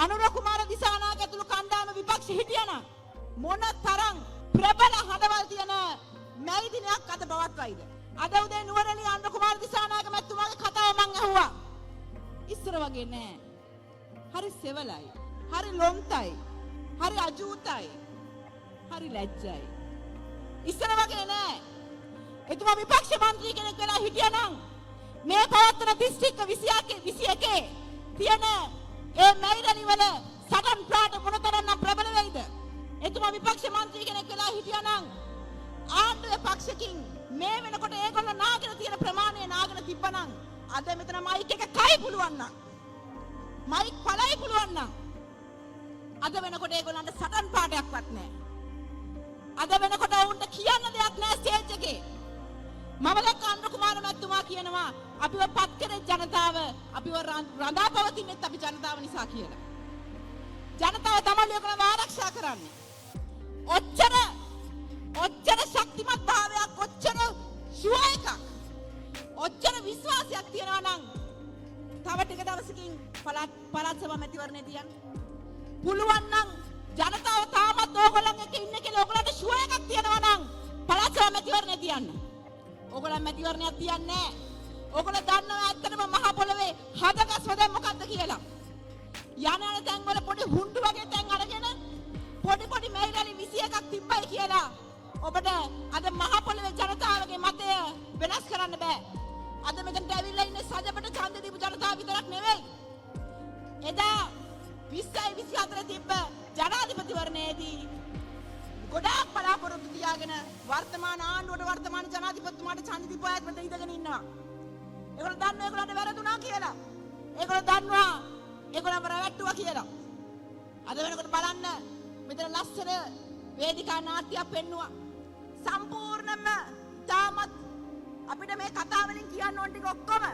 අනුර කුමාර දිසානායක ඇතුළු කණ්ඩායම විපක්ෂ හිටියනම් මොන තරම් ප්‍රබල හඬවල් තියෙන මැයි දිනයක් අද පවත්වයිද? අද උදේ නුවරඑළිය අනුර කුමාර දිසානායක මැතිතුමාගේ කතාව මං ඇහුවා. ඉස්සර වගේ නෑ. හරි සෙවලයි. හරි ලොන්තයි. හරි අජූතයි. හරි ලැජ්ජයි. ඉස්සර වගේ නෑ. එතුමා විපක්ෂ මන්ත්‍රී කෙනෙක් වෙලා හිටියනම් මේ පවත්වන දිස්ත්‍රික්ක 21 21 තියෙන ඒ මැයි රැලි වල සටන් පාඨ මොනතරම්නම් ප්‍රබල වෙයිද? එතුමා විපක්ෂ මන්ත්‍රී කෙනෙක් වෙලා හිටියනම් ආණ්ඩුවේ පක්ෂකින් මේ වෙනකොට ඒගොල්ලෝ නාගෙන තියෙන ප්‍රමාණය නාගෙන තිබ්බනම්, අද මෙතන මයික් එක කයි පුළුවන් නම්, මයික් පලයි පුළුවන් නම්, අද වෙනකොට ඒගොල්ලන්ට සටන් පාඨයක්වත් නැහැ. අද වෙනකොට ඔවුන්ට කියන්න දෙයක් නැහැ ස්ටේජ් එකේ. මම දැක්ක අනුර කුමාර මැතිතුමා කියනවා අපිව පත් කරේ ජනතාව, අපිව රඳා පවතින්නෙත් අපි ජනතාව නිසා කියලා. ජනතාව තමයි ඒගොල්ලන්ව ආරක්ෂා කරන්නේ. ඔච්චර ඔච්චර ශක්තිමත් භාවයක්, ඔච්චර ෂුවර් එකක්, ඔච්චර විශ්වාසයක් තියනවා නම් තව ටික දවසකින් පළාත් පළාත් සභා මැතිවරණය තියන්න. පුළුවන් නම්, ජනතාව තාමත් ඕගොල්ලන් එක්ක ඉන්න කියලා ඕගොල්ලන්ට ෂුවර් එකක් තියනවා නම් පළාත් සභා මැතිවරණය තියන්න. ඕගොල්ලන් මැතිවරණයක් තියන්නේ නැහැ. ඕගොල්ලෝ දන්නවා ඇත්තටම මහ පොළවේ හදගස්ම දැන් මොකද්ද කියලා. යන යන තැන්වල පොඩි හුඬු වගේ තැන් අරගෙන පොඩි පොඩි මැයි රැලි 21ක් තිබ්බයි කියලා ඔබට අද මහ පොළවේ ජනතාවගේ මතය වෙනස් කරන්න බෑ. අද මෙතනට ඇවිල්ලා ඉන්නේ සජබට ඡන්ද දීපු ජනතාව විතරක් නෙවෙයි. එදා 20යි 24 තිබ්බ ජනාධිපතිවරණයේදී ගොඩාක් බලාපොරොත්තු තියාගෙන වර්තමාන ආණ්ඩුවට, වර්තමාන ජනාධිපතිතුමාට ඡන්ද දීපු අයත් මෙතන ඉඳගෙන ඉන්නවා. ඒගොල්ලෝ දන්නවා ඒගොල්ලන්ට වැරදුනා කියලා. ඒගොල්ලෝ දන්නවා ඒගොල්ලන්ව රැවට්ටුවා කියලා. අද වෙනකොට බලන්න, මෙතන ලස්සන වේදිකා නාට්‍යයක් පෙන්නුවා. සම්පූර්ණයෙන්ම ඉතාමත් අපිට මේ කතා වලින් කියන්න ඕන ටික ඔක්කොම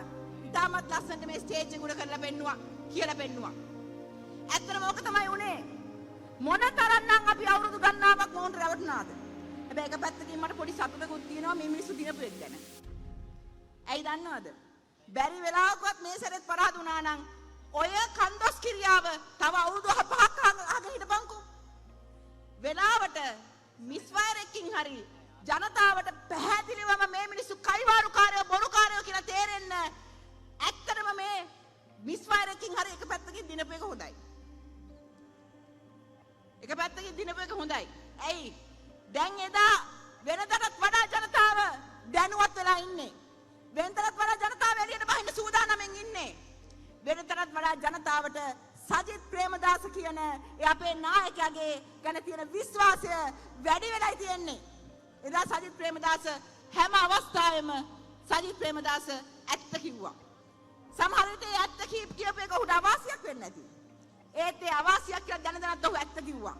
ඉතාමත් ලස්සනට මේ ස්ටේජ් එක උඩ කරලා පෙන්නුවා, කියලා පෙන්නුවා. ඇත්තටම ඕක තමයි උනේ. මොන තරම්නම් අපි අවුරුදු ගණනාවක් මොවුන්ට රැවටුණාද? හැබැයි එක පැත්තකින් මට පොඩි සතුටකුත් තියෙනවා මේ මිනිස්සු දිනපු එක ගැන. ඇයි දන්නවද? බැරි වෙලාවකවත් මේ සැරේත් පරාද වුණා නම් ඔය කන්දොස් කිරියාව තව අවුරුදු 5ක් අහගෙන හිටපන්කෝ. වෙලාවට මිස්ෆයර් එකකින් හරි ජනතාවට පැහැදිලිවම මේ මිනිස්සු කයිවාරුකාරයෝ, බොරුකාරයෝ කියලා තේරෙන්න ඇත්තටම මේ මිස්ෆයර් එකකින් හරි එක පැත්තකින් දිනපු එක හොඳයි. එක පැත්තකින් දිනපු එක හොඳයි. ඇයි? දැන් එදා වෙනදටත් වඩා ජනතාව දැනුවත් වෙලා ඉන්නේ. වෙනදටත් වඩා ජනතාව එළියට බහින්න සූදානම්ෙන් ඉන්නේ. වෙනදටත් වඩා ජනතාවට සජිත් ප්‍රේමදාස කියන ඒ අපේ නායකයාගේ ගැන තියෙන විශ්වාසය වැඩි වෙලායි තියෙන්නේ. එදා සජිත් ප්‍රේමදාස හැම අවස්ථාවෙම සජිත් ප්‍රේමදාස ඇත්ත කිව්වා. සමහර විට ඒ ඇත්ත කියපු එක ඔහුට අවාසියක් වෙන්න ඇති. ඒත් ඒ අවාසියක් කියලා දැන දැනත් ඔහු ඇත්ත කිව්වා.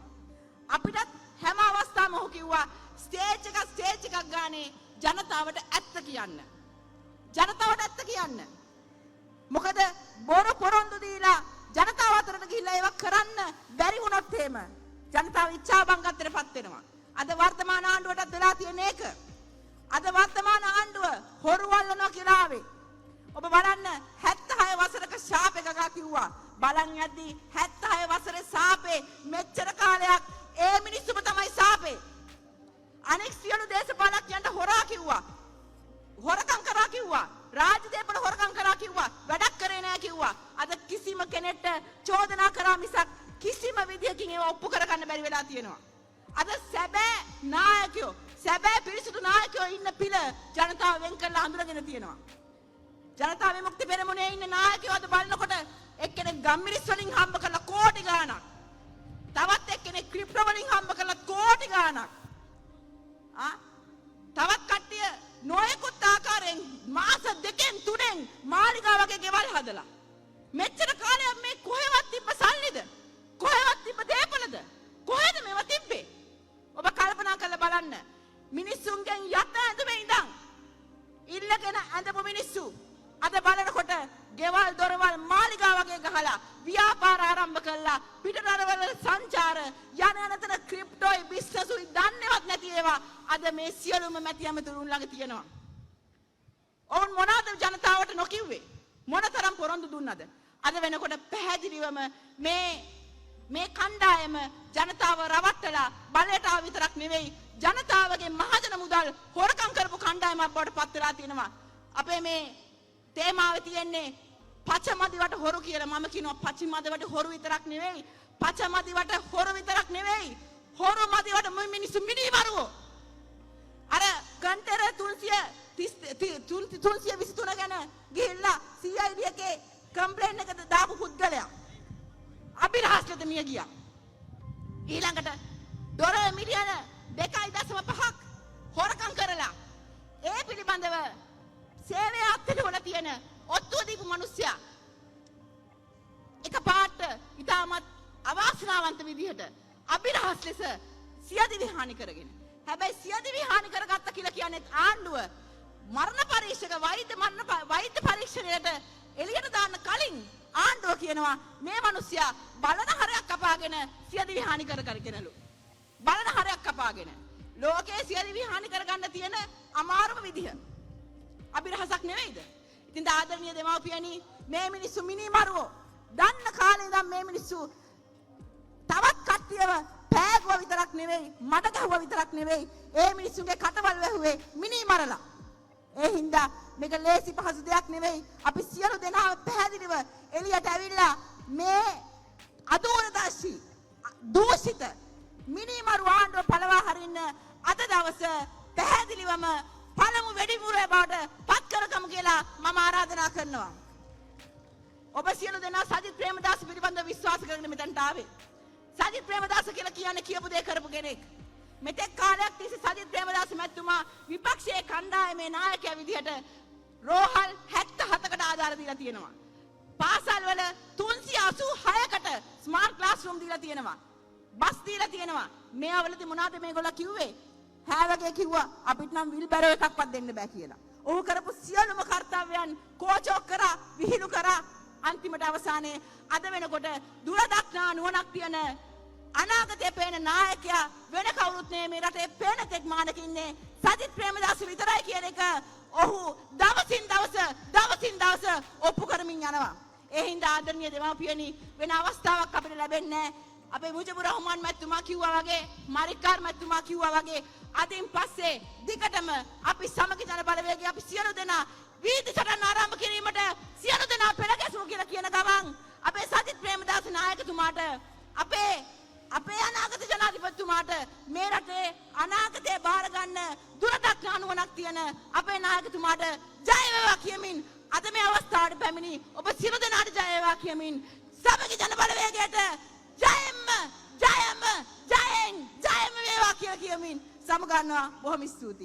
අපිටත් හැම අවස්ථාවම ඔහු කිව්වා ස්ටේජ් එකක් ස්ටේජ් එකක් ගානේ ජනතාවට ඇත්ත කියන්න. ජනතාවට ඇත්ත කියන්න. මොකද බොරු පොරොන්දු දීලා ජනතාව අතරට ගිහිල්ලා ඒවා කරන්න බැරි වුණොත් එහෙම ජනතාව ඉච්ඡාබංගත්වයට පත් වෙනවා. අද වර්තමාන ආණ්ඩුවටත් වෙලා තියෙන ඒක. අද වර්තමාන ආණ්ඩුව හොරු අල්ලනවා කියලා ආවේ. ඔබ බලන්න, 76 වසරක ශාප එකක් කිව්වා. බලන් යද්දි 76 වසරේ සාපේ මෙච්චර කාලයක් ඒ මිනිස්සුම තමයි සාපේ. අනෙක් සියලු දේශපාලඥයන්ට හොරා කිව්වා. හොරකම් කරා කිව්වා. රාජ්‍ය දේපල හොරකම් කරා කිව්වා. වැඩක් කරේ නෑ කිව්වා. අද කිසිම කෙනෙක්ට චෝදනා කරා මිසක් කිසිම විදියකින් ඒවා ඔප්පු කරගන්න බැරි වෙලා තියෙනවා. අද සැබෑ නායකයෝ, සැබෑ පිරිසිදු නායකයෝ ඉන්න පිළ ජනතාව වෙන් කරලා හඳුනගෙන තියෙනවා. ජනතා විමුක්ති පෙරමුණේ ඉන්න නායකයෝ අද බලනකොට එක්කෙනෙක් ගම්මිරිස් වලින් හම්බ කරලා කෝටි ගාණක්. තවත් එක්කෙනෙක් ක්‍රිප්ටෝ වලින් හම්බ කරලා කෝටි ගාණක්. ආ, තවත් කට්ටිය නොයෙකුත් ආකාරයෙන් මාස 2න් 3න් මාලිගා වගේ ගෙවල් හදලා. මෙච්චර කාලයක් මේ කොහෙවත් තිබ්බ සල්ලිද? කොහෙවත් තිබ්බ දේපලද? කොහෙද මේවා තිබ්බේ? ඔබ කල්පනා කරලා බලන්න. මිනිස්සුන්ගෙන් යත ඇඳුමේ ඉඳන් ඉල්ලගෙන ඇඳපු මිනිස්සු අද බලනකොට ගෙවල් දොරවල් මාලිගා වගේ ගහලා, ව්‍යාපාර ආරම්භ කළා, පිටරටවල සංචාර යන යන තැන ක්‍රිප්ටෝයි බිස්නසුයි දන්නේවත් නැති ඒවා අද මේ සියලුම මැති ඇමතුරුන් ළඟ තියෙනවා. ඔවුන් මොනවද ජනතාවට නොකිව්වේ? මොනතරම් පොරොන්දු දුන්නද? අද වෙනකොට පැහැදිලිවම මේ මේ කණ්ඩායම ජනතාව රවට්ටලා බලයට ආව විතරක් නෙවෙයි, ජනතාවගේ මහජන මුදල් හොරකම් කරපු කණ්ඩායමක් බවට පත් වෙලා තියෙනවා. අපේ මේ තේමාව තියෙන්නේ පචමදිවට හොරු කියලා. මම කියනවා පචමදිවට හොරු විතරක් නෙවෙයි, පචමදිවට හොරු විතරක් නෙවෙයි, හොරු මදිවට මේ මිනිස්සු මිනීමරුවෝ. අර කන්ටේනර් 323 ගැන ගිහිල්ලා CID එකේ කම්ප්ලේන් එක දාපු පුද්ගලයා අභිරහස් ලෙස මිය ගියා. ඊළඟට ඩොලර් මිලියන 2.5ක් හොරකම් කරලා ඒ පිළිබඳව සේවය අත්හිටුවල තියෙන ඔත්තුව දීපු මිනිස්සයා එකපාරට ඉතාමත් අවාසනාවන්ත විදිහට අභිරහස් ලෙස සියදිවි හානි කරගෙන. හැබැයි සියදිවි හානි කරගත්ත කියලා කියන්නේ ආණ්ඩුව මරණ පරීක්ෂක වෛද්‍ය මරණ වෛද්‍ය පරීක්ෂණයට එළියට දාන්න කලින් ආණ්ඩුව කියනවා මේ මිනිස්සයා බලන හරයක් කපාගෙන සියදිවි හානි කර කරගෙනලු. බලන හරයක් කපාගෙන. ලෝකයේ සියදිවි හානි කරගන්න තියෙන අමාරුම විදිහ. අභිරහසක් නෙවෙයිද? ඉතින් ආදරණීය දෙමව්පියනි, මේ මිනිස්සු මිනි මරුවෝ. දන්න කාලේ ඉඳන් මේ මිනිස්සු තවත් කට්ටියව පෑගුවා විතරක් නෙවෙයි, මඩ ගැහුවා විතරක් නෙවෙයි, ඒ මිනිස්සුන්ගේ කටවල් වැහුවේ මිනි මරලා. ඒ හින්දා මේක ලේසි පහසු දෙයක් නෙවෙයි. අපි සියලු දෙනාම පැහැදිලිව එළියට ඇවිල්ලා මේ අදූරදර්ශී දූෂිත මිනිමරු ආණ්ඩුව පළවා හරින්න අද දවස පැහැදිලිවම පළමු වෙඩිමුරය බවට පත් කරගමු කියලා මම ආරාධනා කරනවා. ඔබ සියලු දෙනා සජිත් ප්‍රේමදාස පිළිබඳව විශ්වාස කරගෙන මෙතනට ආවේ. සජිත් ප්‍රේමදාස කියලා කියන්නේ කියපු දේ කරපු කෙනෙක්. මෙතෙක් කාලයක් තිස්සේ සජිත් ප්‍රේමදාස මැතිතුමා විපක්ෂයේ කණ්ඩායමේ නායකයා විදිහට රෝහල් 77කට ආධාර දීලා තියෙනවා. පාසල් වල 386කට ස්මාර්ට් ක්ලාස් රූම් දීලා තියෙනවා. බස් දීලා තියෙනවා. මේවා වලදී මොනවද මේගොල්ලෝ කිව්වේ? හෑ වගේ කිව්වා අපිට නම් විල් බැරෝ එකක්වත් දෙන්න බෑ කියලා. ඔහු කරපු සියලුම කර්තව්‍යයන් කෝචෝක් කරා, විහිළු කරා. අන්තිමට අවසානයේ අද වෙනකොට දුර දක්නා නුවණක් තියෙන, අනාගතයේ පේන නායකයා වෙන කවුරුත් නෙමෙයි, මේ රටේ පේන තෙක් මානක ඉන්නේ සජිත් ප්‍රේමදාස විතරයි කියන එක ඔහු දවසින් දවස දවසින් දවස ඔප්පු කරමින් යනවා. ඒ හින්දා ආදරණීය දෙමාපියනි, වෙන අවස්ථාවක් අපිට ලැබෙන්නේ නැහැ. අපේ මුජිබුර් රහ්මාන් මැතිතුමා කිව්වා වගේ, මරික්කාර් මැතිතුමා කිව්වා වගේ, අදින් පස්සේ දිගටම අපි සමගි ජන බලවේගය, අපි සියලු දෙනා වීදි සටන් ආරම්භ කිරීමට සියලු දෙනා පෙළ ගැසමු කියලා කියන ගමන් අපේ සජිත් ප්‍රේමදාස නායකතුමාට, අපේ අපේ අනාගත ජනාධිපතිතුමාට, මේ රටේ අනාගතය බාර ගන්න දුර දක්නා නුවණක් තියෙන අපේ නායකතුමාට ජය වේවා කියමින්, අද මේ අවස්ථාවට පැමිණි ඔබ සියලු දෙනාට ජය වේවා කියමින්, සමගි ජන බලවේගයට ජයම ජයම ජයෙන් ජයම වේවා කියලා කියමින් සමුගන්නවා. බොහොම ස්තුතියි.